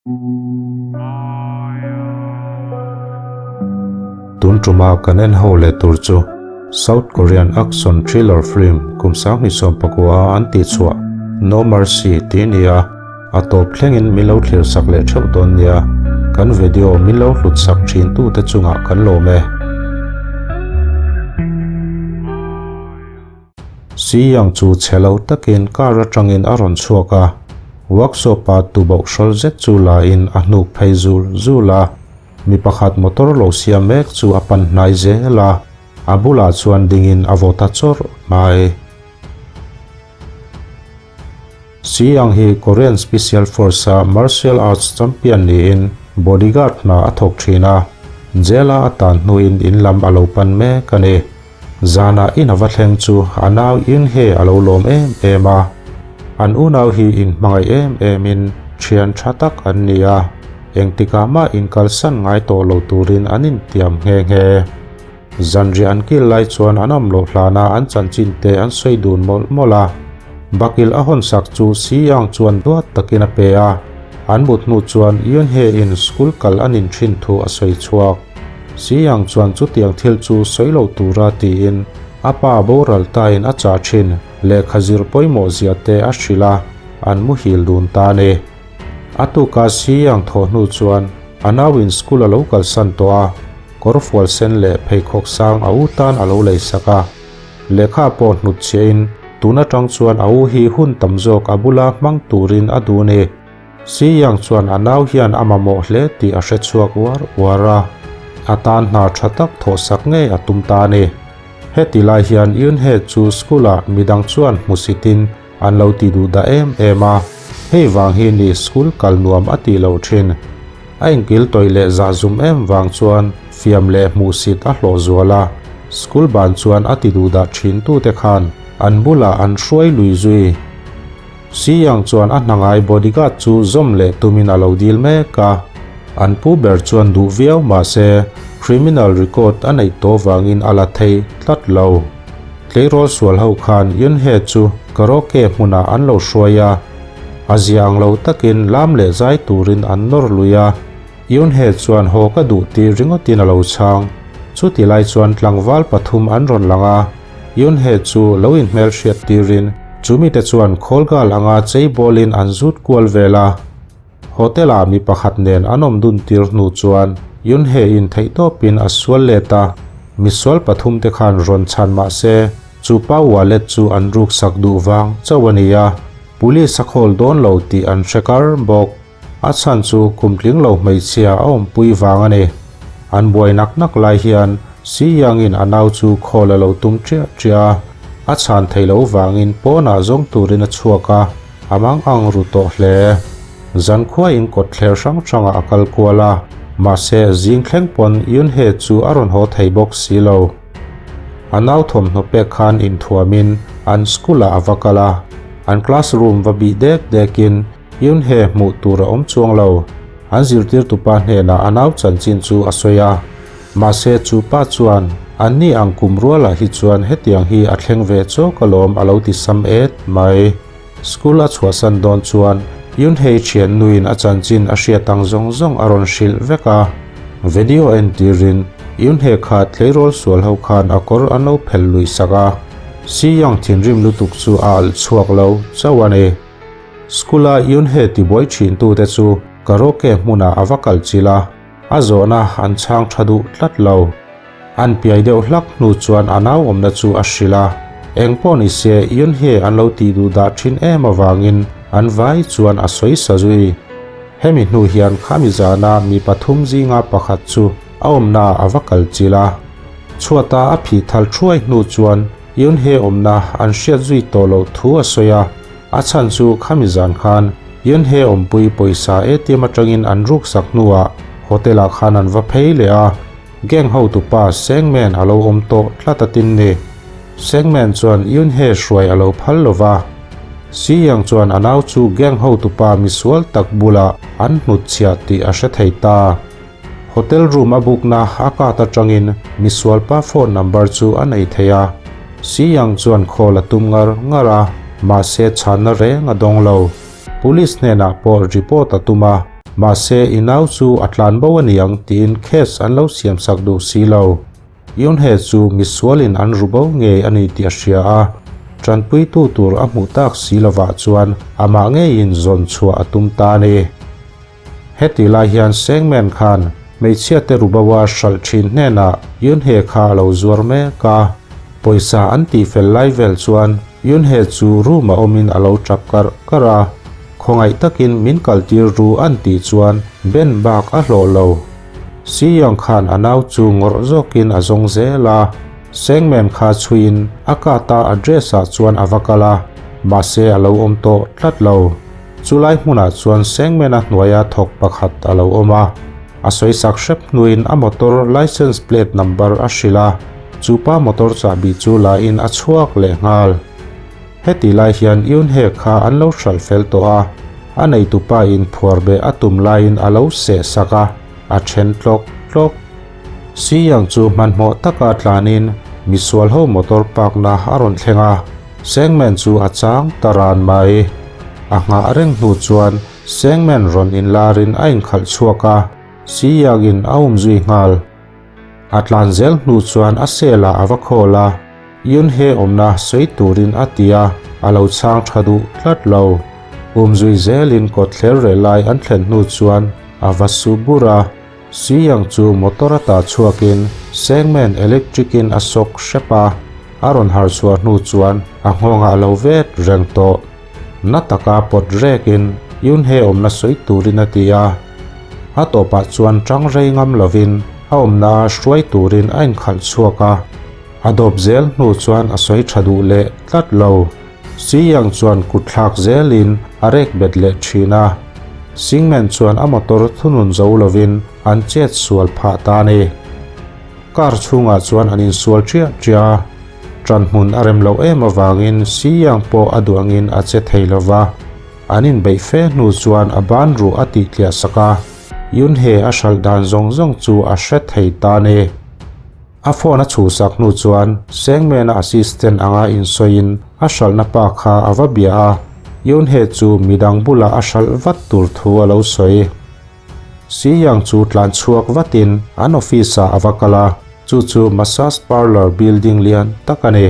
Tun tuma kan en ho leh tur chu South Korean action thriller film kum 2019 a an tih chhuah No Mercy tih a ni a, a tawp thlengin min lo thlir sak leh theuh dawn nia, kan video min lo hlut sak thin tute chungah kan lawm e. Si Yang chu chhe lo takin car atangin a rawn chhuak a, workshop ah tuboh hrawl zet chu la in a hnuk phei zul zul a, mi pakhat motor lo siam mek chu a pan hnai zel a, a bulah chuan dingin a vaw ta chawrh mai. Si Yang hi Korean Special Force a martial arts champion niin bodyguard hna a thawk thin a, jail a a tan hnuin in lam a lo pan mek a ni. Zanah in a va thleng chu a nau Yunhe a lo lawm em em a. An unau hi inhmangaih em emin thian tha tak an ni a, engtikah mah inkalsan ngai tawh lo turin an intiam nghe nghe. Zanriah an kil lai chuan an awm loh hlana an chanchin te an sawi dun mawlh mawlh a. Bakilh a hawnsak chu Si Yang chuan duat takin a pe a, an mut hnu chuan Yunhe in school kal an inthin thu a sawi chhuak. Si Yang chuan chutiang thil chu sawi lo tura tiin a pa boral tain a chah thin lehkha zir pawimawh zia te a hrilh a, an muhil dun ta a ni. A tuka Si Yang thawh hnu chuan a nauin school a lo kalsan tawh a, kawrfual sen leh pheikhawk sang a u tan a lo lei sak a. Lehkha pawh hnut chiahin tun atang chuan a u hi hun tam zawk a bula hmang turin a duh ni. Si Yang chuan a nau hian a mamawh hle tih a hre chhuak uar uar a, a tan hna tha tak thawhsak ngei a tum ta a ni. Heti lai hian Yunhe chu school-ah midang chuan hmusitin an lo ti duh dah em em a, hei vang hi ni school kal nuam a tih loh thin. A inkil tawih leh zahzum em vang chuan fiam leh hmuhsit a hlawh zual a, school ban chuan a ti duh dah thin tute khan an bulah an hruai lui zui. Si Yang chuan a hnangai bodyguard chu zawm leh tumin a lo dil mek a, an pu ber chuan duh viau mahse criminal record a neih tawh vangin a la thei tlat lo. Tleirawl sual ho khan Yun He chu karaoke hmunah an lo hruai a, a zia ang lo takin lam leh zai turin an nawr lui a, Yun He chuan haw ka duh tih ringawtin a lo chhang. Chuti lai chuan tlangval pathum an rawn lang a, Yun He chu lo inhmelhriat tirin chumite chuan khawlgal anga chei bawlin an zut kual vel a. Hotel ah mi pakhat nen an awm dun tir hnu chuan Yun He in theihtawpin a sual let a, misual pathum te khan rawn chhan mah se chu pa wallet chu an ruksak duh vang chauh a ni a, police a khawl dawn lo tih an hre kar bawk. A chhan chu kum tling lo hmeichhia a awmpui vang a ni. An buai nak nak lai hian Si Yang-in a nau chu khawl a lo tum ṭiah ṭiah a, a chhan thei lo vangin pawnah zawng turin a chhuak a, a mang ang ru tawh hle. Zankhua in kawt thler hrang hrangah a kal kual a, mahse zing thleng pawn Yun He chu a rawn haw thei bawk si lo. A nau thawmhnaw pek khan inthuamin an school-ah a va kal a, an classroom va bih dek dekin Yunhe hmuh tur a awm chuang lo. An zirtirtupa hnenah a nau chanchin chu a sawi a. Mahse chu pa chuan, Anni ang kum rualah hi chuan hetiang hi a thleng ve chawk alawm a lo ti sam et mai. School a chhuahsan dawn chuan Yunhei thian nuin a chanchin a hriat ang zawng zawng a rawn hrilh vek a. Video entirin Yunhe kha tleirawl sual ho khan a kawr an lo phel luih sak a. Si Yang thinrim lutuk chu a alh chhuak lo chauh a ni. School-a Yunhe tibuai thintute chu karaoke hmunah a va kal chilh a, a zawhna an chhang tha duh tlat lo. An piai deuh hlak hnu chuan a nau awmna chu a hrilh a, eng pawh ni se Yunhe an lo tih duh dah thin em avangin an vai chuan a sawi sa zui. Hemi hnu hian khami zana mi pathum zinga pakhat chu a awmnaah a va kal chilh a, chhuata a phih thal thuai hnu chuan Yunhe awmna an hriat zui tawh loh thu a sawi a. A chhan chu khami zan khan Yunhe awmpui pawisa ATM atangin an ruksak hnuah hotel ah khan an va phei leh a, gang hotupa Sengman a lo awm tawh tlat a tin ni. Sengman chuan Yunhe hruai a lo phal lo va. Si Yang chuan a nau chu gang hotupa misual tak bulah an hnutchhiah tih a hre thei ta. Hotel room a bukna a kat atangin misualpa phone number chu a nei thei a. Si Yang chuan call a tum ngar ngar a, mahse chhanna reng a dawng lo. Police hnenah pawh report a tum a. Mahse i nau chu a tlan bo a niang tiin case an lo siam sak duh si lo. Yoonhee chu misualin an ru bo ngei a ni tih a hria a, tanpuitu tur a hmuh tak si lovah chuan amah ngeiin zawn chhuah a tum ta a ni. Heti lai hian Sengman khan hmeichhia te rubawa hralh thin hnenah Yoonhee kha a lo zuar mek a, pawisa an tih fel lai vel chuan Yoonhee chu room a awmin a lo tap karh karh a, khawngaih takin min kaltir ru an tih chuan Ben bak a hlawh lo. Siyang khan a nau chu ngawrh zawkin a zawng zel a, Sengmen kha chhuiin a kata address ah chuan a va kal a, mahse a lo awm tawh tlat lo. Chulai hmunah chuan Sengmena hnuaia thawk pakhat a lo awm a, a sawisak hrep hnuin a motor license plate number a hrilh a, chupa motor chahbi chu la in a chhuak leh nghal. Heti lai hian Yoonhee kha an lo hralh fel tawh a, a neitupa in phuar beh a tum laiin a lo seh sak a, a then tlawk tlawk. Siyang chu hmanhmawh taka tlanin misual ho motor park na a rawn thleng a, Sengman chu a chang ta ran mai. A nghah reng hnu chuan Sengman rawn inlarin a inkhalh chhuak a, Siyang in a umzui nghal. A tlan zel hnu chuan a cell ah a va call a, Yoonhee awmna sawi turin a ti a, a lo chhang tha duh tlat lo. Umzui zelin kawtthler reh lai an thlen hnu chuan a va su bur a, Siyang chu motor a tah chhuakin Sengman electric in a sawk hrep a, a rawn harh chhuah hnu chuan a nghawngah a lo vet reng tawh. Na taka pawt rekin Yoonhee awmna sawi turin a ti a. A tawpah chuan tang rei ngam lovin a awmna a hruai turin a inkhalh chhuak a, a dawp zel hnu chuan a sawi tha duh leh tlat lo. Siyang chuan kut thlak zelin a rek bet leh thin a, Singman chuan a motor thunun zo lovin an chet sual phah ta a ni. Car chhungah chuan an insual chiah chiah a, tan hmun a rem loh em avangin Siyang pawh a duh angin a che thei lova. An inbeih fe hnu chuan a ban ruh a tih tliah sak a, Yoonhee a hralh dan zawng zawng chu a hre thei ta ni. A phone a chhuhsak hnu chuan Sengmena assistant anga insawiin a hralhna pa kha a va bia a, Yoonhee chu midang bulah a hralh vat tur thu a lo sawi. Si Yang chu tlan chhuak vatin an office ah a va kal a, chu chu massage parlour building lian tak a ni.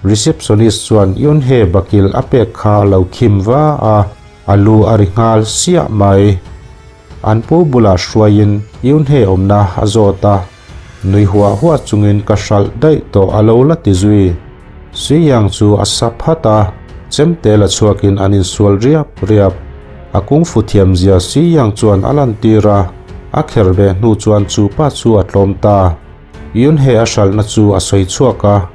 Receptionist chuan Yoonhee bakil a pek kha a lo khim va a, a lu a ri nghal siah mai. An pu bulah hruaiin Yoonhee awmna a zawt a, nui huah huah chungin ka hralh daih tawh a lo la ti zui. Si Yang chu a sa phat a, chemte la chhuakin an insual riap riap. A kungfu thiamzia Si Yang chuan a lantir a, a kher ve hnu chuan chu pa chu a tlawm ta. Yoonhee a hralhna chu a sawi chhuak a,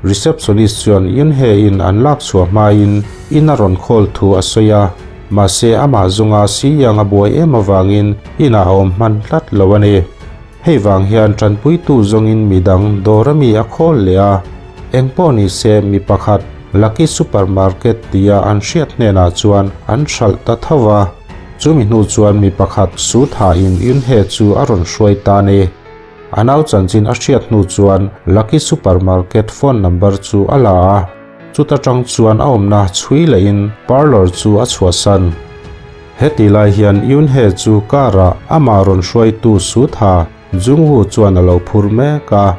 receptionist chuan Yoonhee in an lak chhuah hmain in a rawn call thu a sawi a, mahse amah zunga Si Yang a buai em avangin inah a awm hman tlat lo a ni. Hei vang hian tanpuitu zawngin midang dawr ami a khawl leh a, engpawh ni se mi pakhat Lucky Supermarket tia an hriat hnenah chuan an hralh ta tho va, chumi hnu chuan mi pakhat su thain Yunhe chu a rawn hruai ta a ni. A nau chanchin a hriat hnu chuan Lucky Supermarket phone number chu a la a, chuta tang chuan a awmna chhui lehin parlour chu a chhuahsan. Heti lai hian Yoonhee chu car ah amah rawn hruaitu Sutha Jungwoo chuan a lo phur mek a.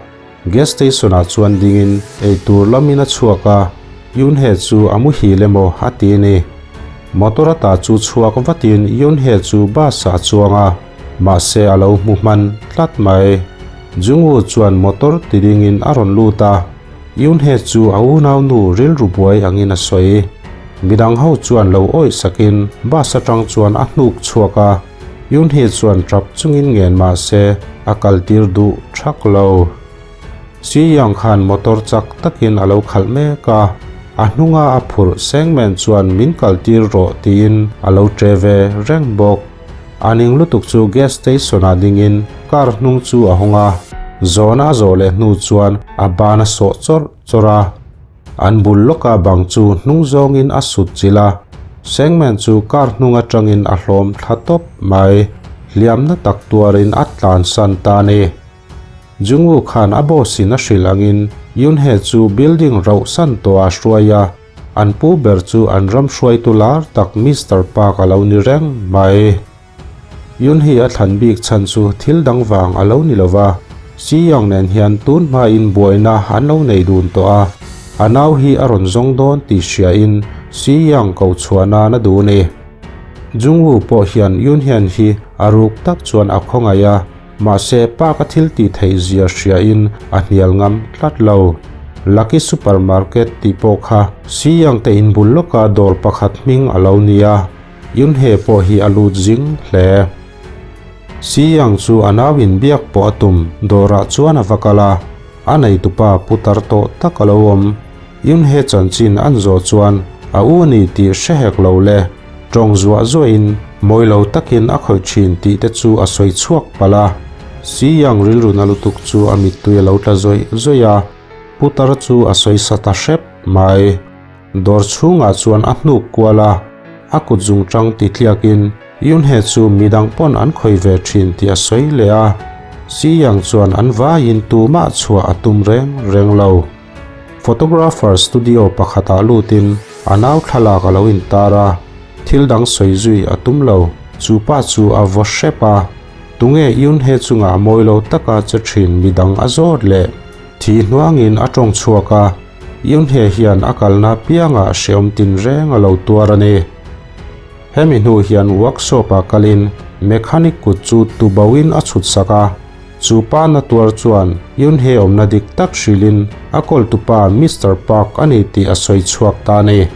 Gas station ah chuan dingin eitur lamin a chhuak a, Yoonhee chu a muhil emaw a ti a ni. Motor ata chu chhuak vatin Yoonhee chu bus ah a chuang a, mahse a lo hmu hman tlat mai. Jungwoo chuan motor ti dingin a rawn lut a. Yoonhee chu a unaunu rilru buai angin a sawi. Midang ho chuan lo awih sakin bus atang chuan a hnuk chhuak a, Yoonhee chuan tap chungin ngen mah se a kaltir duh thak lo. Si Young khan motor chak takin a lo khalh mek a, a hnunga a phurh Sengman chuan min kaltir rawh tiin a lo che ve reng bawk. A ning lutuk chu gas station ah dingin car hnung chu a hawng a, zawhna a zawh leh hnu chuan a ban a sawh chawrh chawrh a. An bul lawka bang chu hnung zawngin a sut chilh a, Sengman chu car hnung atangin a hlawm thla tawp mai. Hliamna tak tuarin a tlansan ta a ni. Jungwoo khan a boss in a hrilh angin Yoonhee chu building rauh san tawh ah a hruai a, An pu ber chu an ram hruaitu lar tak Mister Park a lo ni reng mai. Yoon-hee a thlan bik chhan chu thil dang vang a lo ni lo va, Si-young nen hian tun hmain buaina an lo nei dun tawh a, a nau hi a rawn zawng dawn tih hriain Si-young ko chhuah nan a duh ni. Jung-woo pawh hian Yoon-hyun hi a ruk tak chuan a khawngaih a, mahse park a thil tih theih zia hriain a hnial ngam tlat lo. Lucky Supermarket tih pawh kha Si-young te inbul lawka dawr pakhat hming a lo ni a. Yunhe pawh hi a lut zing hle. Si Yang chu a nau in biak pawh a tum dawrah chuan a va kal a, a neitupa putar tawh tak a lo awm. Yunhe chanchin an zawh chuan a u ni tih hre hek lo le, tawng zuah zuahin mawi lo takin a khawih thin tih te chu a sawi chhuak palh a. Si Yang rilru na lutuk chu a mittui a lo tla zawih zawih a, putar chu a sawi sa ta hrep mai. Dawr chhungah chuan a hnuk kual a, a kut zungchang ti tliakin Yunhe chu midang pawn an khawi ve thin tih a sawi leh a, Si Yang chuan an vaiin tumah chhuah a tum reng reng lo. Photographer studio pakhatah lutin a nau thlalak a lo intar a, thil dang sawi zui a tum lo. Chu pa chu a vaw hrep a, tunge Yunhe chungah mawi lo taka che thin midang a zawt leh? Thi hnuangin a tawng chhuak a. Yunhe hian a kalna piangah hreawm tinreng a lo tuar a ni. Hemi hnu hian workshop-ah kalin mechanic kut chu tubauhin a chhut sak a, chu pa na tuar chuan Yunhe awmna dik tak hrilhin a kawltupa Mister Park a ni tih a sawi chhuak ta a ni.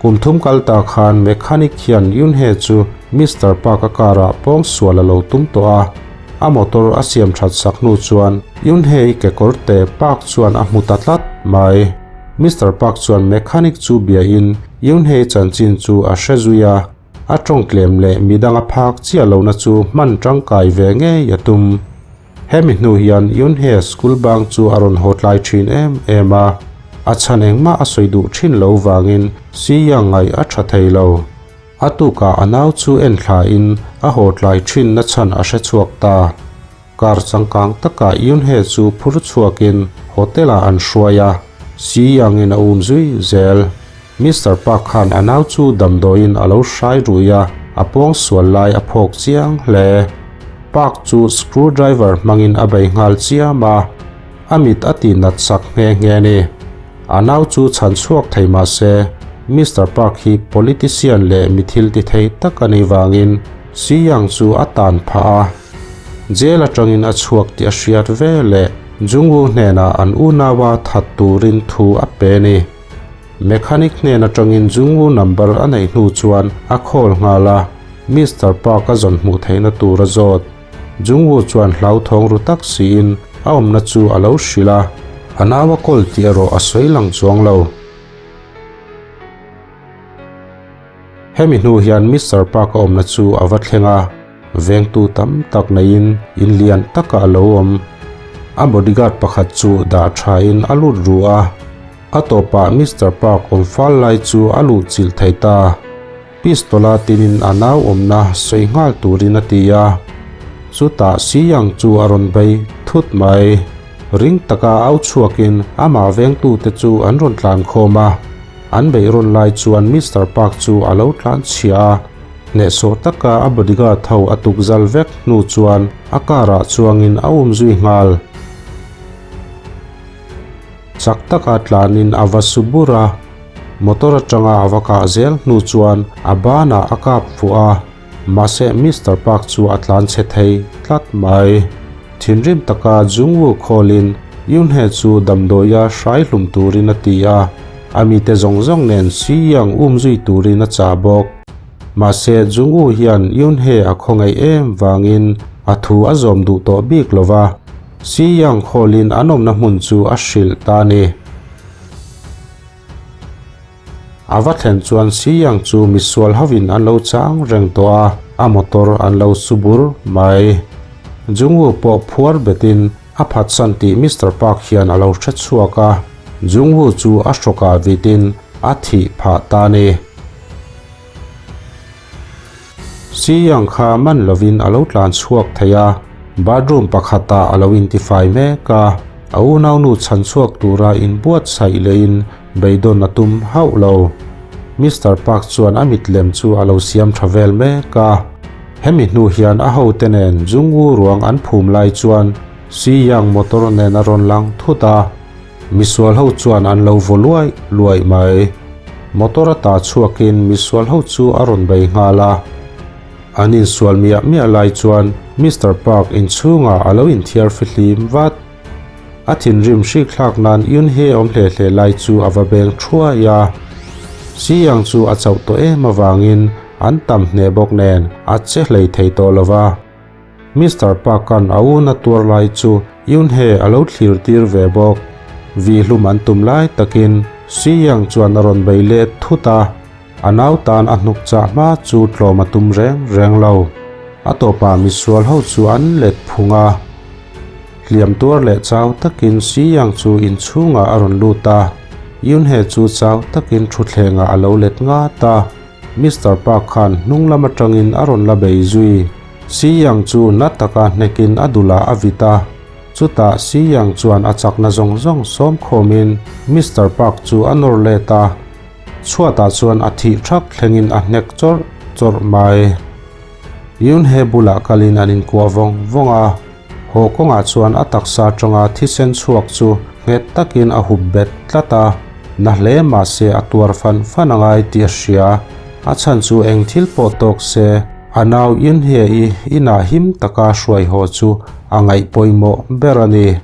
Kum thum kal ta khan mechanic hian Yunhe chu Mister Park a car-ah pawng sual a lo tum tawh a, a motor a siam that sak hnu chuan Yunhe-i kekawr te Park chuan a hmu ta tlat mai. Mister Park chuan mechanic chu biain Yunhe-i chanchin chu a hre zui a, a tawngtlem leh midang a phak chiah lohna chu hman tangkai ve ngei a tum. Hemi hnu hian Yunhe school bang chu a rawn haw tlai thin em em a, a chhan engmah a sawi duh thin lo vangin Si Yang ngaih a tha thei lo. A tukah a nau chu en thlain a haw tlai thin na chhan a hre chhuak ta. Car changkang takah Yunhe chu phur chhuakin hotel ah an hruai a, Si Yang in a um zui zel. Mister Park khan a nau chu damdawiin a lo hrai rui a, a pawng sual lai a phawk chiang hle. Park chu screw driver hmangin a bei nghal chiam a, a mit a ti nat sak nghe nghe a ni. A nau chu chhan chhuak thei mah se, Mister Park hi politician leh mi thil ti thei tak a nih vangin Si Yang chu a tan phah a. Jail atangin a chhuak tih a hriat veleh Jungwoo hnenah an unaua that turin thu a pe a ni. Mechanic hnen atangin Jungwoo number a neih hnu chuan a call nghal a, Mister Park a zawn hmuh theihna tur a zawt. Jungwoo chuan hlauthawng ru tak siin a awmna chu a lo hrilh a, a nau a call tih erawh a sawi lang chuang lo. Hemi hnu hian Mister Park a awmna chu a va thleng a, vengtu tam tak neiin in lian takah a lo awm. A bodyguard pakhat chu dah thain a lut ru a, a tawpah Mister Park awm fal lai chu a luh chilh thei ta. Pistola tinin a nau awmna sawi nghal turin a ti a, chutah Si Yang chu a rawn bei thut mai. Ring taka au chhuakin amah vengtute chu an rawn tlan khawm a. An beih rawn lai chuan Mister Park chu a lo tlan chhia a, hnehsawh taka a bodyguard ho a tuk zal vek hnu chuan a car ah chuangin a um zui nghal. Chak taka tlanin a va su bur a, motor atanga a va kah zel hnu chuan a banah a kap fuh a, mahse Mister Park chu a tlan chhe thei tlat mai. Thinrim taka Jungwoo khawlin Yoonhee chu damdawia hrai hlum turin a ti a, a mite zawng zawng nen Si Young um zui turin a chah bawk. Mahse Jungwoo hian Yoonhee a khawngaih em vangin a thu a zawm duh tawh bik lo va, Si Young khawlin an awmna hmun chu a hrilh ta a ni. A va thlen chuan Si Yang chu misual hovin an lo chang reng tawh a, a motor an lo su bur mai. Jungwoo pawh phuar betin a phatsan tih Mister Park hian a lo hre chhuak a, Jungwoo chu a hrawkah vitin a thih phah ta a ni. Si Yang kha man lovin a lo tlan chhuak thei a, bathroom pakhatah a lo intifai mek a, a unaunu chhan chhuak tura inbuatsaih lehin beidawn a tum hauh lo. Mister Park chuan a mit lem chu a lo siam tha vel mek a. Hemi hnu hian a hote nen Jungwoo ruang an phum lai chuan Si Yang motor nen a rawn lang thut a, misual ho chuan an lo vaw luai luai mai. Motor a ta chhuakin misual ho chu a rawn bei nghal a. An insual miah miah lai chuan Mister Park inchhungah a lo inthiar fihlim vat. A thinrim hrik thlak nan Yunhee awm hle hle lai chu a va beng thuai a. Si Yang chu a chauh tawh em avangin an tam hneh bawk nen a che hlei thei tawh lo va. Mister Park-a'n a un a tuar lai chu Yunhee a lo thlir tir ve bawk. Vi hlum an tum lai takin Si Yang chuan a rawn bei let thut a. A nau tan a hnuk chah hma chu tlawm a tum reng reng lo. A tawpah misual ho chu an let phung a. Hliam tuar leh chau takin Si Yang chu inchhungah a rawn lut a, Yunhe chu chau takin thutthlengah a lo let ngat a, Mister Park khan hnung lam atangin a rawn la bei zui. Si Yang chu na taka hnekin a dulah a vit a, chutah Si Yang chuan a chakna zawng zawng sawm khawmin Mister Park chu a nawr let a, chhuatah chuan a thih thak thlengin a hnek chawrh chawrh mai. Yunhe bulah kalin an inkuah vawng vawng a. Haw kawngah chuan a taksa atanga thisen chhuak chu nghet takin a hup bet tlat a, na hle mahse a tuar fan fan a ngai tih a hria. A chhan chu eng thil pawh tawk se, a nau Yunhye-i inah him taka hruai haw chu a ngaih pawimawh ber a ni.